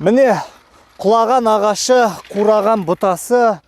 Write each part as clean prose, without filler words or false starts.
Міне, құлаған ағашы, қураған бұтасы,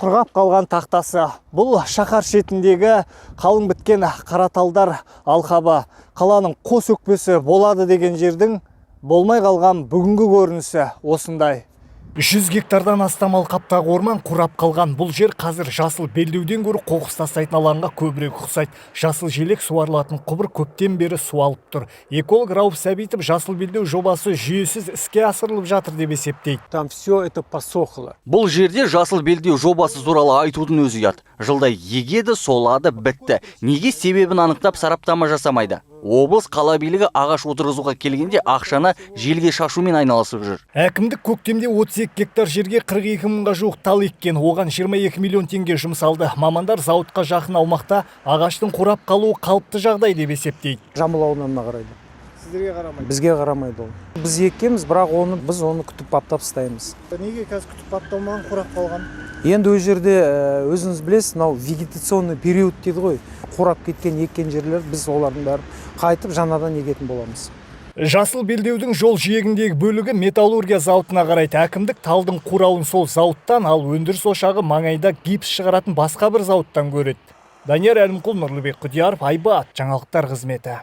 құрғап қалған тақтасы. Бұл шаһар шетіндегі қалың біткен қараталдар алқабы. Қаланың қос өкпесі болады деген жердің болмай қалған бүгінгі көрінісі осындай. 100 гектардан астам алқаптағы орман қурап қалған. Бұл жер қазір жасыл белдеуден гөрі қоқыс тастайтын алаңға көбірек ұқсайды. Жасыл желек суарылатын құбыр көптен бері суалып тұр. Эколог Рауф Сәбитов жасыл белдеу жобасы жүйесіз іске асырылып жатыр деп есептейді. Там все это посохло. Бұл жерде жасыл белдеу жобасы туралы айтудың өзі ұят. Жылда егеді, солады, бітті. Неге себебін анықтап, сараптама жасамайды? Облыс, қала билігі ағаш отырғызуға келгенде ақшаны желге шашумен айналысып жүр. Әкімдік көктемде 32 гектар жерге 42 мыңға жуық тал еккен. Оған 22 миллион теңге жұмсалды. Мамандар зауытқа жақын аумақта ағаштың қурап қалуы қалыпты жағдай деп есептейді. Жамбыл ауданына қарайды. Сіздерге қарамайды. Бізге қарамайды ол. Біз еккенбіз, бірақ біз оны күтіп баптап ұстаймыз. Неге қазір күтіп бапталмаған, қурап қалған? Енді ол жерде өзіңіз білесіз, мынау вегетационный период дейді ғой, қурап кеткен еккен жерлер, біз олардың бәрін қайтып жаңадан егетін боламыз. Жасыл белдеудің жол жиегіндегі бөлігі металлургия зауытына қарайды. Әкімдік талдың қурауын сол зауыттан, ал өндіріс ошағы маңайда гипс шығаратын басқа бір зауыттан көреді. Данияр Әлімқұл, Нұрлыбек Құдияров, Айбат, жаңалықтар қызметі.